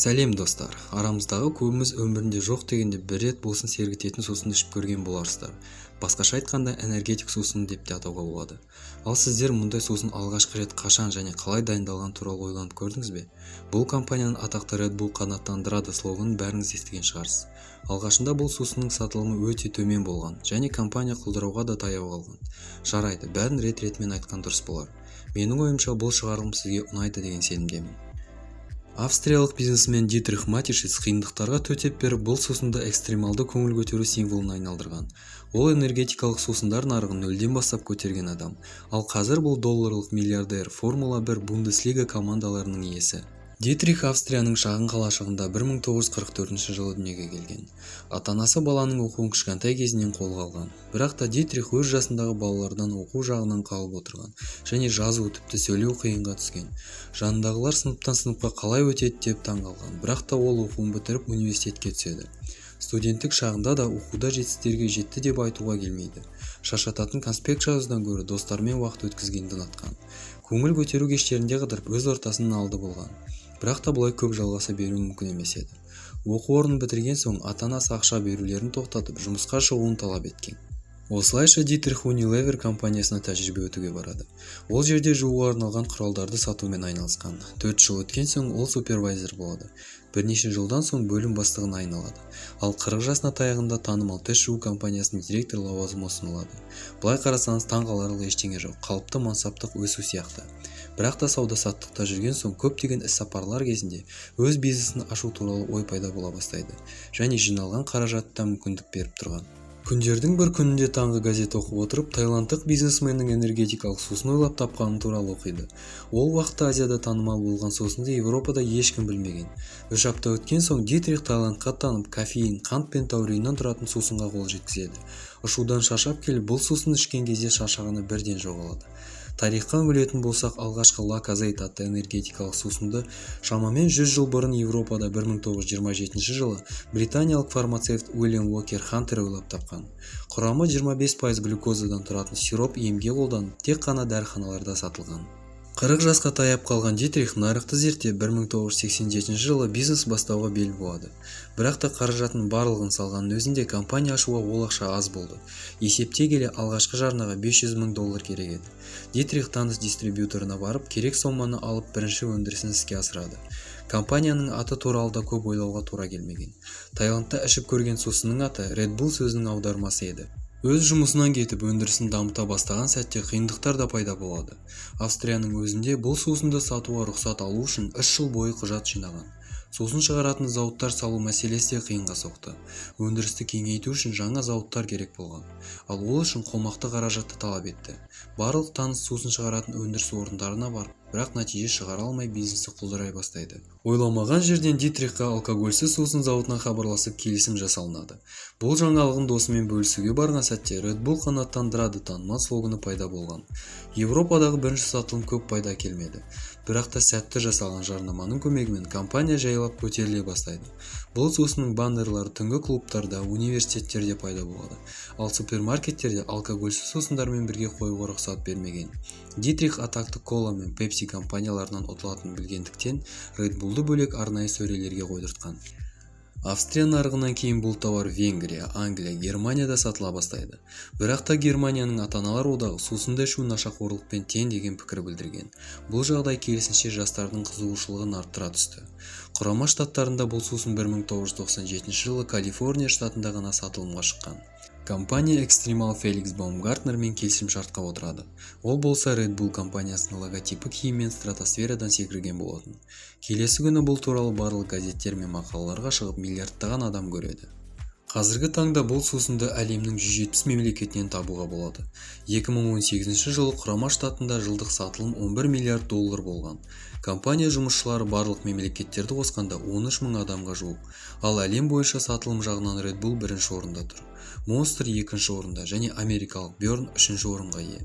Сәлем, достар! Арамыздағы көбіміз өмірінде жоқ дегенде бір рет болсын сергітетін сусын ішіп көрген боларсыздар. Басқаша айтқанда, энергетик сусын деп те атауға болады. Ал сіздер мұндай сусын алғашқы рет қашан және қалай дайындалғаны туралы ойланып көрдіңіз бе? Бұл компанияның атақты «Red Bull қанаттандырады» слоганын бәріңіз естіген шығарсыз. Алғашында бұл сусынның сатылымы өте төмен болған және компания құлдырауға да таяу қалған. Жарайды, бәрін рет-ретімен айтқан дұрыс болар. Менің ойымша, бұл шығарылым сізге ұнайды деген сенімдемін. Австриялық бизнесмен Дитрих Матешиц қиындықтарға төтеп беріп, бұл сусынды экстремалды көңіл көтеру символына айналдырған. Ол энергетикалық сусындар нарығын нөлден бастап көтерген адам. Ал қазір бұл долларлық миллиардер, Формула 1, Бундеслига командаларының иесі. Дитрих Австрияның шағын қалашығында 1944 жылы дүниеге келген. Ата-анасы баланың оқуын кішкентай кезінен қолға алған. Бірақ та Дитрих өз жасындағы балалардан оқу жағынан қалып отырған және жазу, тіпті сөйлеу қиынға түскен. Жанындағылар сыныптан сыныпқа қалай өтеді деп таң қалған. Бірақ та ол оқуын бітіріп, университетке түседі. Студенттік шағында да оқуда жетістіктерге жетті деп айтуға келмейді. Шаршататын конспект жазудан гөрі достарымен уақыт өткізгенді ұнатқан. Көңіл көтеру кештерінде қыдырып, өз ортасының алды болған. Бірақ та бұлай көп жалғаса беруі мүмкін емес еді. Оқу орнын бітірген соң ата-анасы ақша берулерін тоқтатып, жұмысқа шығуын талап еткен. Осылайша Дитрих Unilever компаниясына тәжірибе өтуге барады. Ол жерде жууға арналған құралдарды сатумен айналысқан. 4 жыл өткен соң ол супервайзер болады. Бірнеше жылдан соң бөлім бастығына айналады. Ал 40 жасына таяғанда танымал тіс жуу компаниясының директор лауазымы ұсынылады. Былай қарасаңыз, таң қаларлық ештеңе жоқ, қалыпты мансаптық өсу сияқты. Бірақ та сауда-саттықта жүрген соң көптеген іссапарлар кезінде өз бизнесін ашу туралы ой пайда бола бастайды және жиналған қаражат та мүмкіндік беріп тұрған. Күндердің бір күнінде таңғы газет оқып отырып, таиландтық бизнесменнің энергетикалық сусын ойлап тапқаны туралы оқиды. Ол уақытта Азияда танымал болған сусынды Еуропада ешкім білмеген. 3 апта өткен соң Дитрих Таиландқа аттанып, кофеин, қант пен тауриннан тұратын сусынға қол жеткізеді. Ұшудан шаршап келіп, бұл сусын ішкен кезде шаршағаны бірден жоғалады. Тарихқа үңілетін болсақ, алғашқы Локозейд атты энергетикалық сусынды шамамен 100 жыл бұрын Еуропада 1927 жылы британиялық фармацевт Уильям Уокер Хантер ойлап тапқан. Құрамы 25% глюкозадан тұратын сироп емге қолданып, тек қана дәріханаларда сатылған. 40 жасқа таяп қалған Дитрих нарықты зерттеп, 1987 жылы бизнес бастауға бел буады. Бірақ та қаражатының барлығын салғанның өзінде компания ашуға ол ақша аз болды. Есептей келе, алғашқы жарнаға 500 мың доллар керек еді. Дитрих таныс дистрибьюторына барып, керек соманы алып, бірінші өндірісін іске асырады. Компанияның аты туралы да көп ойлауға тура келмеген. Таиландта ішіп көрген сусынның аты Red Bull сөзінің аудармасы еді. Өз жұмысынан кетіп, өндірісін дамыта бастаған сәтте қиындықтар да пайда болады. Австрияның өзінде бұл сусынды сатуға рұқсат алу үшін 3 жыл бойы құжат жинаған. Сусын шығаратын зауыттар салу мәселесі де қиынға соқты. Өндірісті кеңейту үшін жаңа зауыттар керек болған. Ал ол үшін қомақты қаражатты талап етті. Барлық таныс сусын шығаратын өндіріс орындарына барып, бірақ нәтиже шығара алмай, бизнесі құлдырай бастайды. Ойламаған жерден Дитрихқа алкогольсіз сусын зауытынан хабарласып, келісім жасалынады. Бұл жаңалығын досымен бөлісуге барған сәтте «Red Bull қанаттандырады» танымал слоганы пайда болған. Еуропадағы бірінші сатылым көп пайда әкелмеді. Бірақ та сәтті жасалған жарнаманың көмегімен компания жайлап көтеріле бастайды. Бұл сусынның баннерлары түнгі клубтарда, университеттерде пайда болады. Ал супермаркеттерде алкогольсіз сусындармен бірге қоюға рұқсат бермеген. Дитрих атақты Кола мен Пепси компанияларынан ұтылатынын білгендіктен, Red Bullды бөлек арнайы сөрелерге қойдыртқан. Австрия нарығынан кейін бұл тауар Венгрия, Англия, Германияда сатыла бастайды. Бірақ та Германияның ата-аналар одағы сусынды ішу нашақорлықпен тең деген пікір білдірген. Бұл жағдай керісінше жастардың қызығушылығын арттыра түсті. Құрама Штаттарында бұл сусын 1997 жылы Калифорния штатында ғана сатылымға шыққан. Компания экстремал Феликс Баумгартнермен келісімшартқа отырады. Ол болса Red Bull компаниясының логотипі киіммен стратосферадан секірген болатын. Келесі күні бұл туралы барлық газеттер мен мақалаларға шығып, миллиардтаған адам көреді. Қазіргі таңда бұл сусынды әлемнің 170 мемлекетінен табуға болады. 2018 жылы Құрама Штатында жылдық сатылым 11 миллиард доллар болған. Компания жұмысшылары барлық мемлекеттерді қосқанда 13 мың адамға жуық. Ал әлем бойынша сатылым жағынан Red Bull бірінші орында тұр. Monster екінші орында және америкалық Burn үшінші орынға ие.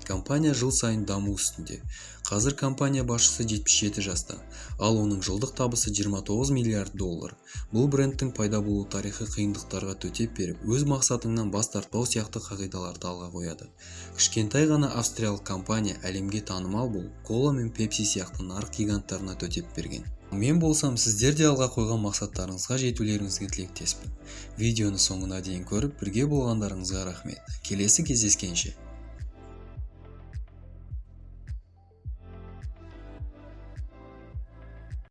Компания жыл сайын даму үстінде. Қазір компания басшысы 77 жаста, ал оның жылдық табысы 29 миллиард доллар. Бұл брендтің пайда болу тарихы қиындықтарға төтеп беріп, өз мақсатыңнан бас тартпау сияқты қағидаларды алға қояды. Кішкентай ғана австриялық компания әлемге танымал болып, Кола мен Пепси сияқты нарық гиганттарына төтеп берген. Мен болсам, сіздер де алға қойған мақсаттарыңызға жетулеріңізге тілектеспін. Видеоны соңына дейін көріп, бірге болғандарыңызға рахмет. Келесі кездескенше!